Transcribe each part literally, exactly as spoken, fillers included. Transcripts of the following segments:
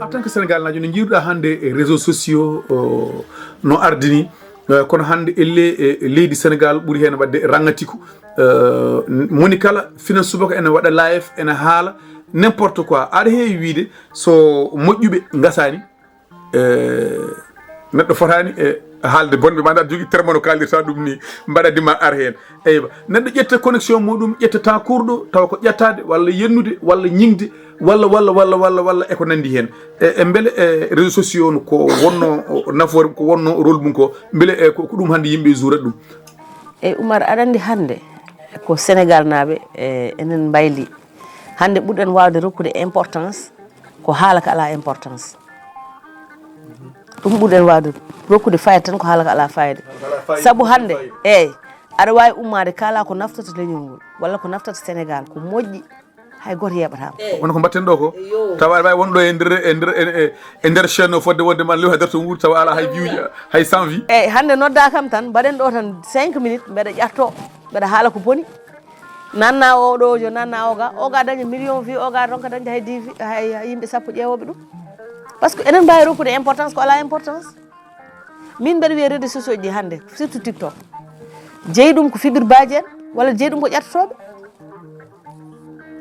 En tant que Sénégal naajo, no njiiruɗaa hannde e réseaux sociaux, o, no ardini, eh, kono hannde elle e, e leydi Sénégal ɓuri heen waɗde rangatiku. Eh, moni kala fina subaka ene waɗa live, ene haala n'importe quoi. Aɗa heewi wiide so moƴƴuɓe ngasaani, eh, neɗɗo fotaani e haalde bonɓe, ma ndaar jogii terme no kaalirta ɗum ni, mbaɗa dima ar heen. Eywa, neɗɗo ƴetta connexion muɗum, ƴetta temps court ɗo, tawa ko ƴettaade, walla yennude, walla ñiŋde, walla, walla, walla, walla, walla e ko nanndi heen. E, e mbele, e réseaux sociaux no ko wonno, o, nafoore, ko wonno rôle mum ko, mbele, e ko, ko ɗum hannde yimɓe juurat ɗum? Eyyi Oumar, aɗa anndi hannde ko Sénégal naaɓe, e, enen mbayli. Hannde ɓurɗen waawde rokkude importance ko haala ka alaa importance. Ɗum ɓurɗen waawde rokkude fayida tan ko haala ka alaa fayida. Sabu hannde, eyyi, aɗa waawi ummaade kaala ko naftata leñol ngol, walla ko naftata Sénégal, ko moƴƴi, hay gooto yeeɓataama. Kono ko mbaɗten ɗo ko, tawa aɗa waawi wonɗo e nder, e nder, e, e, e nder chaîne o, fodde wonde ma lew hay darto wuuri, tawa alaa hay view, hay cent vues. Eyyi, hannde noddaa kam tan, mbaɗen ɗo tan cinq minutes, mbeɗa ƴatto, mbeɗa haala ko boni. Nanna oɗo audio, nanna oga, oga daña million vues, oga ronka dañde hay dix vues, hay, hay yimɓe sappo ƴeewooɓe ɗum. Parce que enen mbaawi rokkude importance ko alaa importance. Min mbeɗa wiya réseaux sociaux ji hannde, surtout TikTok, jeyi ɗum ko figure baaji en, walla jeyi ɗum ko ƴettotooɓe.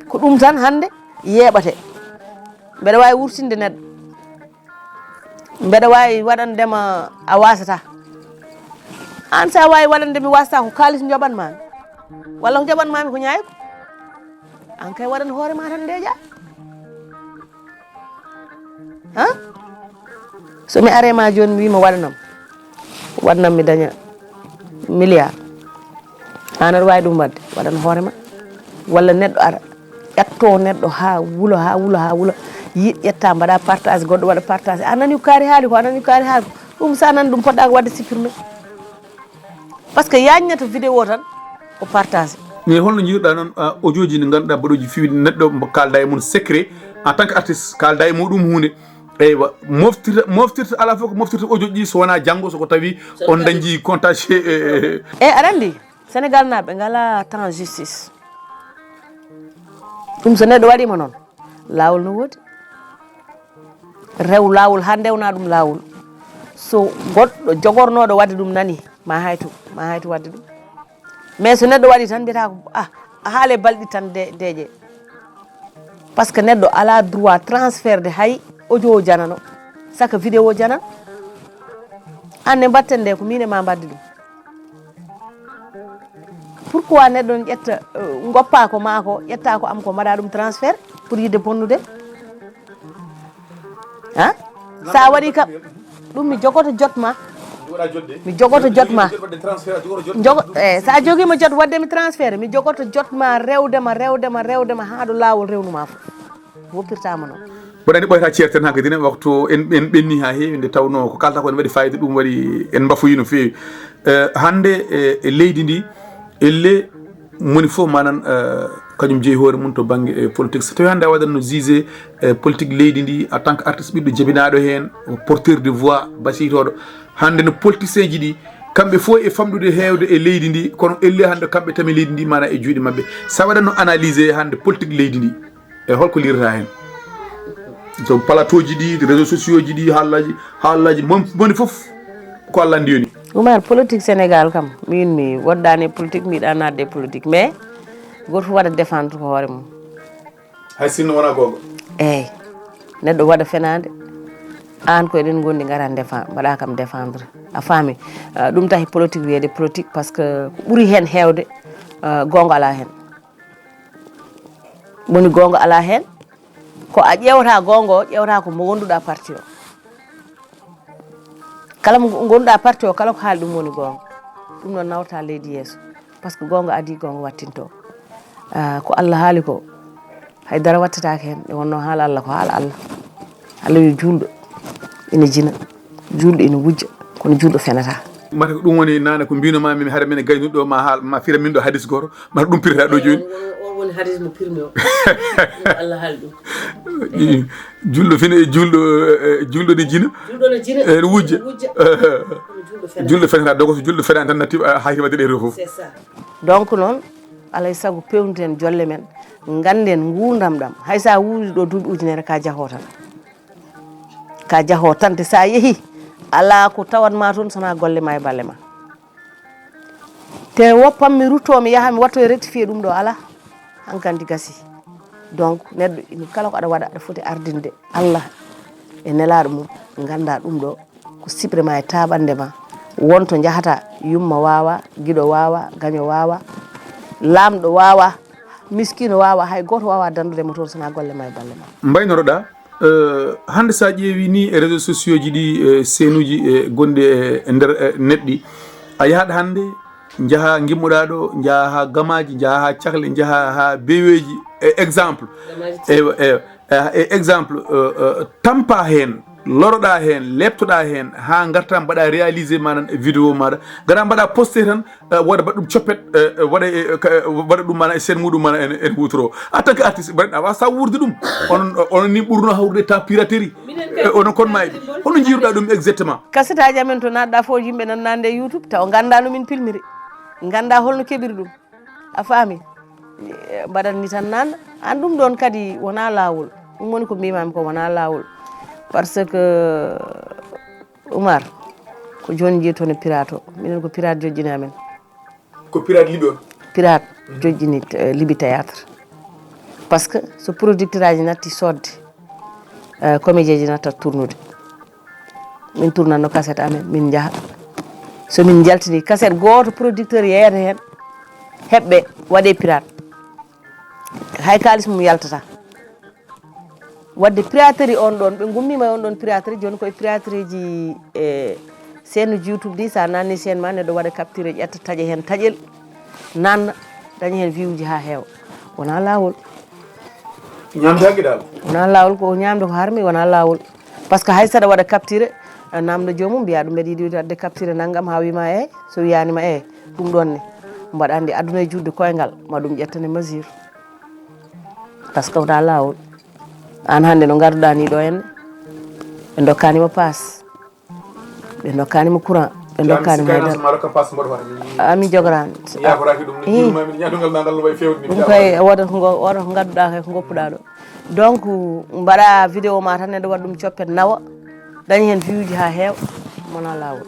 Ko ɗum tan hannde yeeɓate. Mbeɗa waawi wurtinde neɗɗo. Mbeɗa waawi waɗandema a waasata. Aan, so a waawi waɗande mi waasata, ko kaalis njoɓan maa mi? Walla ko njoɓan maa mi ko ñaayku? Aan kay, waɗan hoore maa tan ndeeƴa. Ha? So mi aree ma jooni, mi wiima waɗanam. Waɗanam, mi daña milliard. Aan aɗa waawi ɗum waɗde, waɗan hoore ma. Walla neɗɗo ara, ƴetto neɗɗo haa wula, haa wula, haa wula. Yiɗ ƴetta, mbaɗa partage, goɗɗo waɗa partage. A nani ko kaari haali ko, a nani ko kaari haali ko. Ɗum, so a nani ɗum, poɗɗa ko waɗde supprimer. Parce que yaajnata vidéo tan ko partage. Mais holno njiiruɗaa noon, ah, audio ji ɗi ngannduɗaa mbaɗooji fiwde, neɗɗo mbo kaalda e mum secret, en tant que artiste, kaalda e muɗum huunde. Eywa, moftirta, moftirta, alaa fof ko moftirta audio ji, so wonaa janngo, so ko tawi on dañi contentieux, e, e, e. Eyyi, aɗa anndi, Sénégal naaɓe ngalaa temps justice. Ɗum so neɗɗo waɗiima noon, laawol no woodi. Rew laawol haa ndewna ɗum laawol. So goɗɗo jogornooɗo waɗde ɗum nani, ma haytu, ma haytu waɗde ɗum. Mais so neɗɗo waɗi tan, mbiyata ko, ah, a haale balɗe tan de, deeƴe. Parce que neɗɗo alaa droit transferde hay audio o janano, saka vidéo o janan. Aan ne, mbaɗten nde, ko min e ma mbaɗde ɗum. Pourquoi neɗɗo ne ƴetta, eh, goppa ko maa ko, ƴetta ko am ko, mbaɗa ɗum transfert pour yiɗde bonnude? Ha? Sa waɗi kam, ɗum mi jogoto jot ma. Mi jogoto jot ma. Jogo, eh, sa jogiima jot waɗde mi transfert, mi jogoto jot ma, rewde ma, rewde ma, rewde ma, haa ɗo laawol rewnuma fof. Woppirtaama noon. Mboɗo anndi ɓooyata ceerten hankadi ne, waktu en, en ɓenni haa heewi, nde tawnoo ko kaalta ko ne waɗi fayida, ɗum waɗi en mbafoyi no feewi. Eh, hannde, eh, e leydi ndi, elle moni fof manan, eh, kañum jeyi hoore mum to bannge, eh, politique. So tawii hannde a waɗatno juger, eh, politique leydi ndi en tant que artiste ɓiɗɗo jibinaaɗo heen, porteur de voix basiytooɗo. Hannde no politicien ji ɗi, kamɓe fof e famɗude heewde e leydi ndi, kono elle hannde kamɓe tami leydi ndi manan e juuɗe maɓɓe. So a waɗatno analyser hannde politique leydi ndi, e holko liirata heen? To plateau ji ɗi, réseaux sociaux ji ɗi, haalaji, haalaji, mon, moni fof ko Allah anndi yoni. Oumar, politique Sénégal kam, min mi woɗɗani e politique, mi yiɗa naatde e politique, mais gooto fof waɗa défendre ko hoore mum. Hay sinno wona goonga. Eyyi, neɗɗo waɗa fenaande, aan ko eɗen ngondi, ngara défend, mbaɗa kam défendre. A faami? Ah, ɗum tahi politique wiyeede politique, parce que ko ɓuri heen heewde, ah, goonga alaa heen. Woni goonga alaa heen, ko a ƴeewata goonga o, ƴeewata ko mo wonduɗa parti o. Kala mo ngonduɗa parti o, kala ko haali ɗum woni goonga. Ɗum noon nawata leydi yeeso. Parce que goonga adii, goonga wattinto. Ah, ko Allah haali ko, hay dara wattataake heen. Nde wonno haala Allah ko haala Allah. Allah wi juulɗo ina jina, juulɗo ina wujja, kono juulɗo fenata. Mata ko ɗum woni nane ko mbino ma min, hara min e gaynuɗo ma haal, ma fira min ɗo hadis goto, mata ɗum pirta ɗo jooni. O, o, o woni hadis mo pirmi o. Allah haali ɗum. Juulɗo fina e juulɗo, eh, juulɗo ne jina. Juulɗo ne jina. Eh, ne wujja. Ne wujja. Kono juulɗo fenata. Juulɗo fenata, donc so juulɗo fenata tan natti, ah, hayti wadde ɗe fof. C'est ça. Donc noon, Alay sago pewnten jolle men, ngannden nguurndam ɗam. Hay so a wuuri ɗo duuɓi ujunere, ka jahoo tan. Ka jahoo tan, te so a yehi, alaa ko tawat ma toon, so wonaa golle ma e balle ma. Te woppan mi ruttoo, mi yaha, mi wattoya rectifier ɗum ɗo, alaa. Hankandi gasi. Donc, neɗɗo, ina kala ko aɗa waɗa, aɗa foti ardinde Allah e nelaaɗo mum, ngannda ɗum ɗo ko siɓre ma e taaɓannde ma. Won to njahata, yumma waawa, giɗo waawa, gaño waawa, laamɗo waawa, miskiino waawa, hay gooto waawa danndude mo toon, so wonaa golle ma e balle ma. Mbaynoroɗaa, eh, hannde so a ƴeewi ni e réseaux sociaux ji ɗi, eh, seenuji, eh, gonɗi e nder, eh, net ɗi, a yahat hannde, njaha ngimmoɗaa ɗo, njaha haa Gamaaji, njaha haa Cakle, njaha haa Beweeji, e exemple. Ewa, ewa. Eh, e exemple, eh, eh, tampa heen, loroɗaa heen, leeptoɗaa heen, haa ngarta mbaɗa réalisé maɗa e vidéo maɗa, ngara mbaɗa posté tan, eh, waɗa mbaɗa ɗum coppet, eh, eh, waɗa, eh, ka, eh, waɗa ɗum maɗa e seen muɗum maɗa en, en huutoro. En tant que artiste, mbaɗa a wasa wuurde ɗum. Onon, onon ni ɓurno hawrude ta piraterie. Eh, onon kon mayɓe. Hono njiiruɗaa ɗum exactement? Kasetaaji amen to naatɗa fof yimɓe nan nande e YouTube, taw ngannda no min pilmiri. Ngannda holno keɓiri ɗum. A faami? Eh, mbaɗat ni tan nan. An ɗum ɗon kadi wonaa laawol. Ɗum woni ko mbimami ko wonaa laawol. Par ce que Oumar, ko jooni jeyi toon e pirate o. Minen ko pirate joƴƴini amen. Ko pirate liɓi on? Pirate joƴƴini, eh, liɓi théâtre. Par ce que so producteur aji natti soodde, eh, comédien ji nattat tournude. Min tournatno cassette amen, min njaha. So min njaltini cassette gooto, producteur yeeyata heen, heɓɓe waɗe pirate. Hay kaalis mum yaltata. Wadde piraterie on ɗon, ɓe gummima e on ɗon piraterie, jooni koye piraterie ji e chaîne YouTube ɗi, sa nanni chaîne ma, neɗɗo waɗa capture, ƴetta taƴa heen taƴel, nanna, daña heen view ji ha heewa. Wona laawol. Ñamde hakke dal. Wona laawol, ko ñamde ko harmi, wona laawol. Par ce que hay saɗa waɗa capture, eh, namdo joomum, mbiya ɗum mbeɗa yiɗi waɗde capture nanngam, ha wima eyyi, so wiyanima eyyi, ɗum ɗon ne. Mbaɗa anndi aduna e juutde koyngal, ma ɗum ƴettane mesure. Par ce que wona laawol. An hannde no ngarduɗa ni ɗo henne, ɓe dokkanima paas, ɓe dokkanima courant, ɓe dokkanima hay dara. A mi jogorani. Ɗum kay woda ko ngo-, woda ko ngadduɗa kay ko goppuɗa ɗo. Donc, mbaɗa vidéo ma tan, neɗɗo waɗa ɗum coppet nawa, daña heen view ji ha heewa, wona laawol.